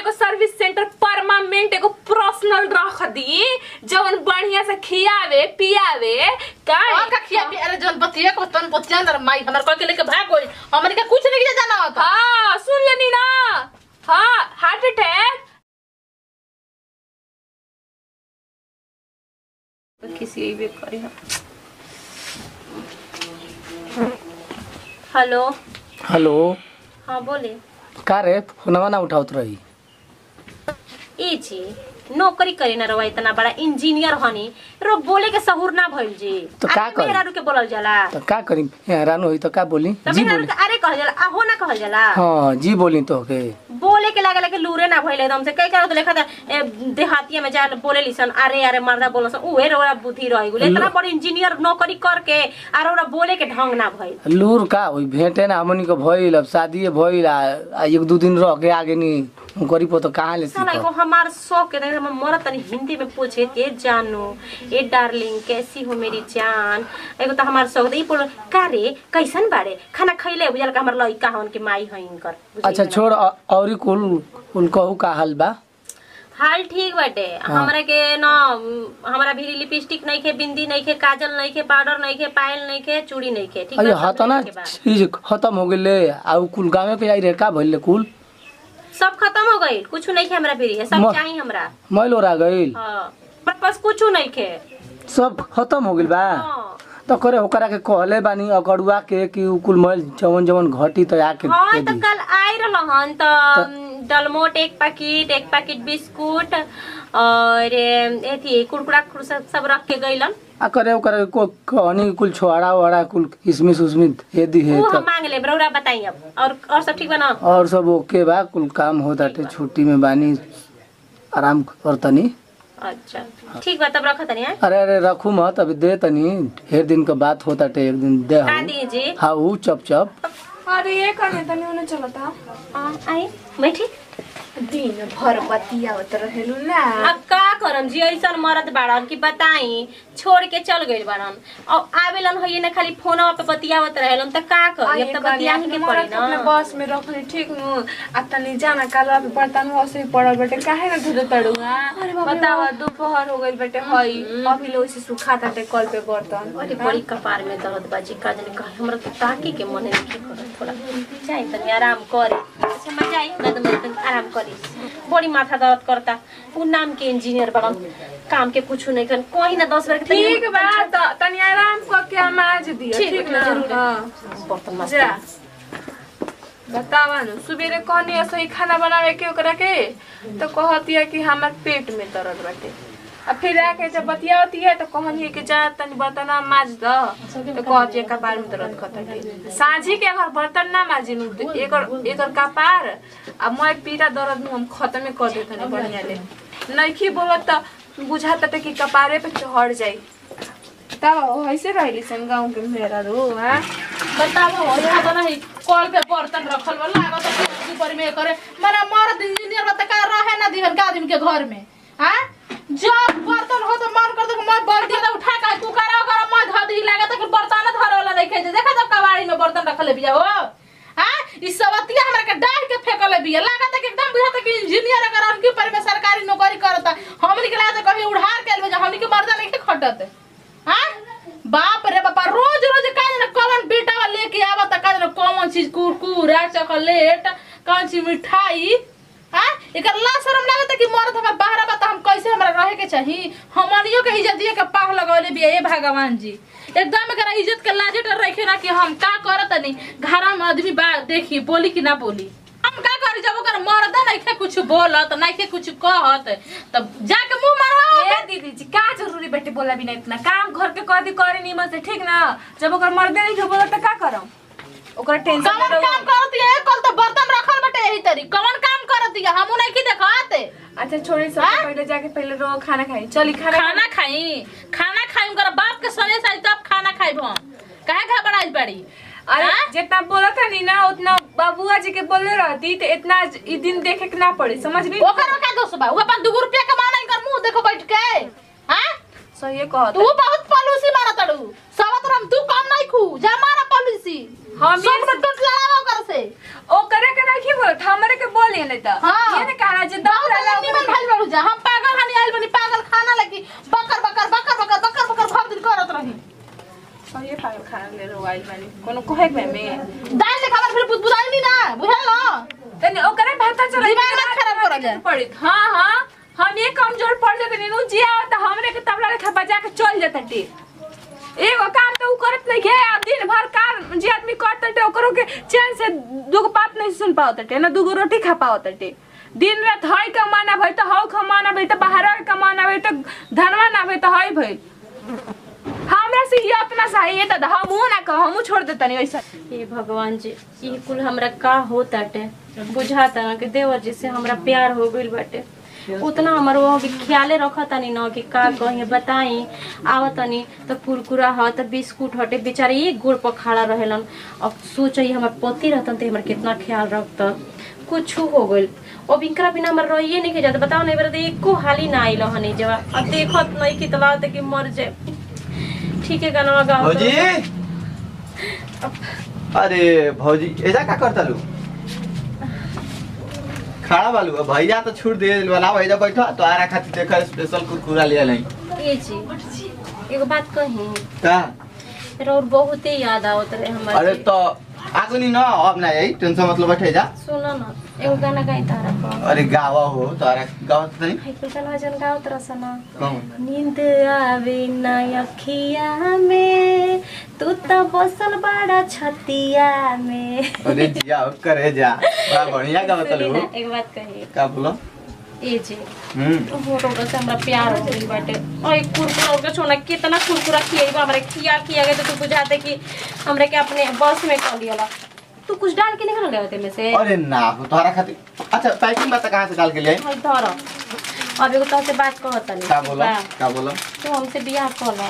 एगो service centre permanent एगो personal रख दी जवन बढ़िया से खियावे पियावे का और का खिया पी अरे जन बतिया को तन बतिया अंदर माई हमर कह के लेके भाग गई हमन के कुछ नहीं जाना होता। हां सुन लेनी ना। हां हार्ट अटैक किसी भी करी। Hello hello. हाँ बोले। का रे फोनवा ना उठावत रही? ए जी नौकरी करे ना रवा इतना बड़ा इंजीनियर हनी रो बोले के सहूर ना भइल जी। तो का करी? मेहरारू के बोलल जाला तो का करी? हैरान होई तो का बोली? जी बोली अरे कहल जाला आहो ना कहल जाला। हां जी बोली तो के बोले के लागल के लूरे ना भइल एकदम से कई करो तो लेखा देहातिया में जान बोले लिसन अरे अरे मर्दा बोलसन उहे रोरा बुद्धि रही गेल। इतना बड़ इंजीनियर नौकरी करके आर ओरा बोले के ढंग ना भइल। लूर का होई भेटे ना हमनी के भइल अब शादी भइल आ एक दो दिन रह के आगे नी करी पो तो कहां ले साला एगो हमार शौक के हम मरत तनी हिंदी में पूछे के जानू ए डार्लिंग कैसी हो मेरी जान एगो तो हमार शौक ई बोल का रे कैसन बारे खाना खइले बुझल का हमर लइका हन के माई हइन कर। अच्छा छोड़ औरी कुल कुल कहू का हाल बा? हाल ठीक बाटे। हमरा के ना हमरा भी लिपस्टिक नहीं खे बिंदी नहीं खे काजल नहीं खे पाउडर नहीं खे पायल नहीं खे चूड़ी नहीं खे। ठीक अरे हतना चीज खत्म हो गेले आ कुल गांव पे आई रे का भइल कुल सब खत्म हो गई कुछ नहीं खे हमरा भी सब चाहिए हमरा मैल ओरा गइल। हां पर पास कुछ नहीं खे सब खत्म हो गेल बा। तो करे ओकरा के कहले बानी अगड़ुआ के कि उ कुल मैल जवन जवन घटी त आके हां त कल आइ रहल हन त डलमोट एक पैकेट बिस्कुट और एथी कुरकुरा सब रख के गइलन। आ करे ओकरा को कहनी कुल छोड़ा वड़ा कुल किसमिस उसमिस दे दी है त हम मांग ले बरौरा बताई अब और सब ठीक बा ना? और सब ओके बा कुल काम होताटे छुट्टी में बानी आराम करतनी। अच्छा ठीक बा तब रख तनी। अरे अरे रखू मत अभी दे तनी ढेर दिन का बात होताटे एक दिन दे का दी जी। हां उ चप चप। अरे ये कने तनी ओने चलता आ आई बैठी दिन भर बतियावत रहेलु ना। अब का करम जी ऐसन मरद बाड़न कि बताई छोड़ के चल गइल बाड़न और आवेलन होइए ना खाली फोनवा पे बतियावत रहेलन त का करी अब त बतियाही के पड़ी ना। अपने बस में रखली ठीक नु आ तनी जाना कालवा पे बर्तन वैसे ही पड़ल बाटे काहे ना धोते तड़ुआ बतावा दोपहर हो गइल बाटे हई अभी लोग से सुखा ताटे कल पे बर्तन। अरे बड़ी कपार में दर्द बाजी का जाने का हमरा त ताकी के मन नहीं करत थोड़ा जाई तनी आराम करे। अच्छा मैं जाई ना त मैं आराम करी बड़ी माथा दर्द करता उ नाम के इंजीनियर बड़न काम के कुछ नहीं कर कोई ना 10 बार के ठीक बा त तनी आराम क के हम आज दियो ठीक ना। हां बर्तन मस्त जा बतावा न सुबेरे कहनी ऐसे ही खाना बनावे के ओकरा के तो कहतिया कि हमर पेट में दर्द बाटे आ फिर आके जब बतियावती है तो कहनी कि जा तनी बर्तन माज द तो कहतिया कपार में दर्द करताटे साँझी के अगर बर्तन ना माजी नु एकर एकर कपार आ मैं पीरा दर्द नु हम खत्म कर देतनी बढ़िया ले नइखी बोलत त बुझाता कि कपारे पे चढ़ जाई तब ऐसे रहली सन गांव के मेरा रो। हां बताओ यहाँ तो नहीं कल पे बर्तन रखल बा लागत कि ऊपर में करे माने मर्द इंजीनियर बा त का रहे ना दिहन का आदमी के घर में। हां जब बर्तन हो तो मन कर दे मैं बर्तन त उठा के कुकर ओकर मैं ध दी लागत कि बर्तन धरे वाला नहीं खे देखा जब कबाड़ी में बर्तन रखले बिया हो। हां ई सबतिया हमरा के डाह के फेकले बिया लागत कि एकदम बुझाता कि इंजीनियर अगर उनके पर में सरकारी नौकरी करता हमनी के लागत कहीं उधार के आइल हमनी के मर्दा नहीं के खटत। हां बाप रे बापा रोज रोज का जाने कौन बेटा लेके आवत का जाने कौन चीज कुरकुरा चॉकलेट कौन चीज मिठाई। हां एकर ला शरम लागत कि मर्द हमर बाहर बा त हम कैसे हमरा रहे के चाही हमनियो के इज्जत के पाह लगौले बिया ए भगवान जी एकदम एकरा इज्जत के लाजे डर रखे ना कि हम का करत नहीं घर में आदमी बा देखी बोली कि ना बोली हम का करी जब ओकर मर्द नइखे कुछ बोलत नइखे कुछ कहत तब जाके मुंह मारो। ए दीदी जी का जरूरी बेटे बोला बिना इतना काम घर के कर दी करे नीमन से ठीक ना जब ओकर मर्द नइखे बोलत त का करम ओकरा टेंशन कौन काम करत है कल त बर्तन रखल बटे एही तरी कौन काम करत है हमू नहीं की देखत। अच्छा छोड़ी सब पहले जाके पहले रो खाना खाई चली खाना खाना खाई खाना खाई उनकर बाप के सने साई तब खाना खाइब हम काहे घबराइल बड़ी। अरे जितना बोलत नहीं ना उतना बाबूआ जी के बोले रहती तो इतना ई दिन देखे के ना पड़े समझ गई। ओकर का दोष बा उ अपन 2 रुपया कमाना इनकर मुंह देखो बैठ के। हां सही कहत तू बहुत पॉलिसी मारत तड़ू सबत हम तू कम नहीं खू जा मारा पॉलिसी हम सब में टूट लड़ावा ओकर से ओकरे के नहीं बोलत हमरे के बोली। रहली नहीं त ये ने कहा जे दौड़ बहुत निमन भइल बाड़ू जा। हम पागल हनी आइल बनी पागल खाना लगी बकर बकर बकर बकर बकर बकर भर दिन करत रही। और ये पागल खाना ले रो आइल बानी कोनो कहे के में दाल ले खबर फिर बुदबुदाई नी ना बुझल न तने ओकरे भाता चला दिमाग मत खराब कर जा। पड़ित। हां हां हम ये कमजोर पड़ जाते नीनू जी आवत हमरे के तबला रेखा बजा के चल जाता टी। एगो काम तो उ करत नहीं है आ दिन भर काम जे आदमी करत टे ओकरो के चैन से दुगो बात नहीं सुन पावत टे ना दुगो रोटी खा पावत टे। दिन रात हई कमाना भई त हौ कमाना भई त बाहर कमाना भई त धनवा ना भई त हई भई। हमरा से ये अपना सही है दादा हमहू ना कह हमहू छोड़ देता नहीं वैसा। हे भगवान जी ई कुल हमरा का होताटे बुझाता ना कि देवर जी से हमरा प्यार हो गइल बाटे। उतना हमर वो भी ख्याले रखतानी न कि का कहे बताई आवतनी त कुरकुरा ह त बिस्कुट हटे बेचारे एक गोड़ पर खड़ा रहेलन। अब सोचई हमर पति रहतन त हमर कितना ख्याल रखत। कुछ हो गइल अब इनकरा बिना हमर रहिए नहीं के जात। बताओ नहीं बरा एको हाली ना आइल हनी जवा अब देखत नहीं कि तलाव त कि मर जाए। ठीक है गाना गाओ भौजी। अरे भौजी ऐसा का करता लू खड़ा बालू भैया तो छूट दे वाला भैया बैठो तो आरा खातिर देखा स्पेशल कुरकुरा ले आई। ए जी एगो बात कही का रोर बहुत ही याद आवत रहे हमरा। अरे तो आगुनी ना अब ना आई टेंशन मतलब बैठे जा। सुनो ना एगो गाना गाई तारा को। अरे गावा हो तारा गावत नहीं हाई कुल गाना जन गावत रसना कौन। नींद आवे ना अखिया में तू तो बसल बड़ा छतिया में। अरे जिया करे जा बड़ा बढ़िया गावत लू। एक बात कही का बोलो। ए जी हो रोड से हमरा प्यार हो गइल बाटे। ओए कुरकुरा के छोना कितना कुरकुरा खियाइबा हमरा खिया खिया के तो तू बुझाते कि हमरा के अपने बस में कर लियला। तू कुछ डाल के नहीं ले में से। अरे ना हो तोहरा खातिर अच्छा पैकिंग बात कहां से डाल के ले आई। हां धर अब एगो तोहसे बात कहतनी। का बोलो का बोलो। तू हमसे बियाह कर ल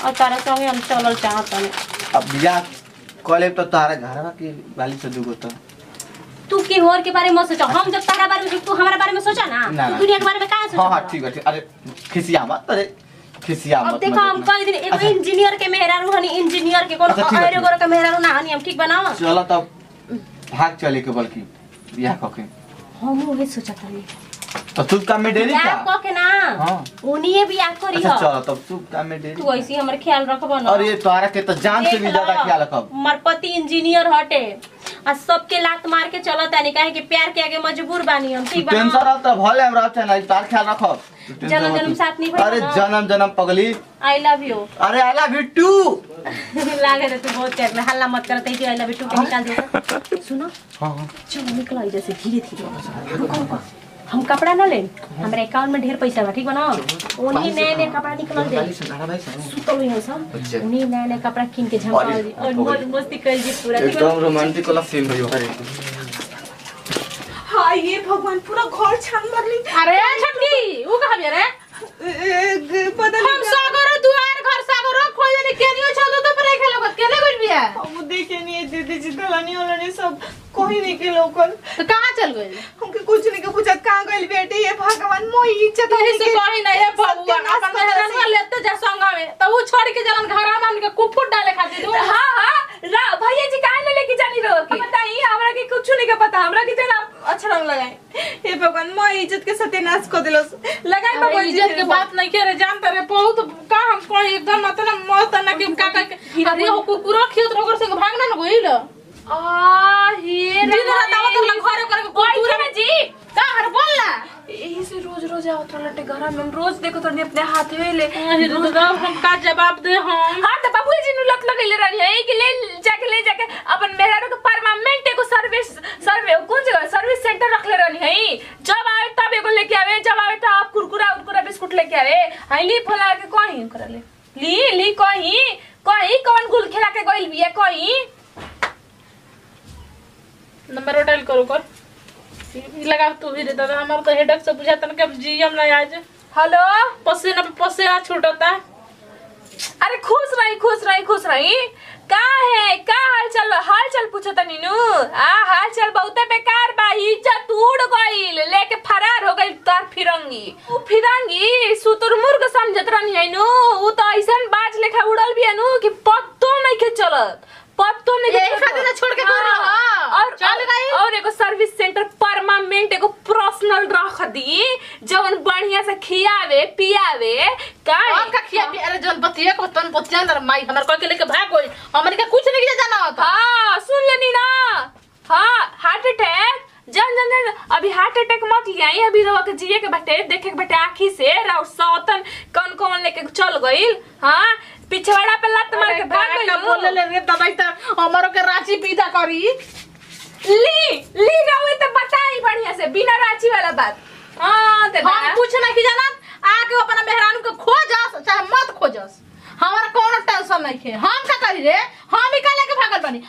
और तारा संगे हम चलल चाहतनी। अब बियाह कर ले तो तोहरा घरवा के वाली से दुगो तो तू के होर के बारे में मत सोचा। हम जब तारा बारे में तू हमरा बारे में सोचा ना तू दुनिया के बारे में काहे सोचा। हां हां ठीक है ठीक। अरे खिसिया मत अरे खिसिया मत। अब देखो हम कह दिन एगो इंजीनियर के मेहरारू हनी इंजीनियर के कोनो अरे गोरो के मेहरारू ना हनी हम ठीक बनाओ। चलो तब भाग चले के बल्कि बियाह क के हम ओहे सोचत हनी। तो तू काम में डेली का बियाह क के ना हां उनिए बियाह करी हो। अच्छा चलो तब तू काम में डेली तू ऐसी हमर ख्याल रखबो ना। अरे तोहरा के तो जान से भी ज्यादा ख्याल रखब। मर पति इंजीनियर हटे आ सबके लात मार के चलत आनी काहे कि प्यार के आगे मजबूर बानी हम ठीक बा। टेंशन रह त भले हमरा अच्छा नहीं तार ख्याल रखब। जन्म जन्म साथ नहीं अरे जन्म जन्म पगली I love you. अरे I love you to लागे रे तू बहुत प्यार में हल्ला मत करते कि I love you to के निकाल दे। सुनो हां हां चलो निकल आई जैसे धीरे धीरे। रुको रुको हम कपड़ा ना ले हमरा अकाउंट में ढेर पैसा बा ठीक बा ना। ओनी नए नए कपड़ा निकल दे सुतल ही हो सब ओनी नए नए कपड़ा किन के झमकाओ जी और मौज मस्ती कर जी पूरा एकदम रोमांटिक वाला सीन हो। अरे हां ये भगवान पूरा घर छान मारली। अरे छटकी उ कहां बे रे बदल हम सागर दुआर घर सागर खोजने केनियो छल तो पर खेलो केने गइल बिया हम देखे नहीं दीदी जी दलानी वाला सब कोई नहीं के लोकल तो कहां चल गइल। हमके कुछ नहीं के पूछत कहां गइल बेटी। ये भगवान मोई इज्जत नहीं से कहि ना हे बबुआ अपन मेहरानवा लेते जा संग में त उ छोड़ के जलन घर में हमके कुफुट डाले खातिर। हां हां भैया जी काहे ले लेके जानी रहो के बताई हमरा के कुछ नहीं के पता हमरा के जना अच्छा रंग लगाए। हे भगवान मोई इज्जत के सत्यानाश कर देलस लगाई भगवान इज्जत के बात नहीं करे जान तरे बहुत का हम कोई एकदम मतलब मौत ना कि का का अरे हो कुरकुरा खियत रोगर से भागना न गइल। आ हे दिन रात आवत ना घरे करे के कुरकुरा में जी का हर बोल ना यही से रोज रोज आवत लटे घर में हम रोज देखो तो अपने हाथ में ले रोज हम का जवाब दे हम। हां त बाबूजी जी नु लत लगैले रहनी है कि ले जाके अपन मेहरारू के परमानेंट एगो सर्विस सर्वे कौन जगह सर्विस सेंटर रखले रहनी है। जब आवे तब एगो लेके आवे जब आवे तब आप कुरकुरा उरकुरा बिस्कुट लेके आवे। हां ली फला के कहीं करले ली ली कहीं कहीं कौन गुल खेला के गइल बिया कहीं नंबर डायल करो कर लगा तू भी रे दादा हमार तो हेडक से बुझाता न कि अब जीएम ना आज। हेलो पसीना पे पसीना छूटता। अरे खुश रही खुश रही खुश रही का है का हाल चाल पूछता नीनू। आ हाल चाल बहुते बेकार बा इज्जत उड़ गइल लेके फरार हो गइल तार फिरंगी उ फिरंगी शुतुरमुर्ग समझत रहनी है नु उ त ऐसन बाज लेखा उड़ल बिया नु कि पत्तो नहीं के चलत पत्तो नहीं के खातिर छोड़ के दूर रह और चल गई। और एगो सर्विस सेंटर परमानेंट दी जवन बढ़िया से खियावे पियावे का हम का खिया पी अरे जन बतिया को तन बतिया अंदर माई हमर कह के लेके भाग गई, हमन के कुछ नहीं जाना होता। हाँ सुन लेनी ना, हाँ हार्ट अटैक जन जन जन अभी हार्ट अटैक मत लियाई, अभी रवा के जिए के बटे देखे के बटे आँखी से राउर सौतन कौन कौन लेके चल गईल। हाँ पिछवाड़ा पे लत मार के भाग का बोले गईल। ले रे दवाई त हमरो के रांची पीदा करी। ली ली रवे तो बताई बढ़िया से बिना रांची वाला बात। हाँ ते हम कुछ नहीं की जानत, आके अपना मेहरानू के खोजस चाहे मत खोजस, हमारा कोनो टेंशन नहीं है। हम का करी रे, हम ही का लेके भागल बानी।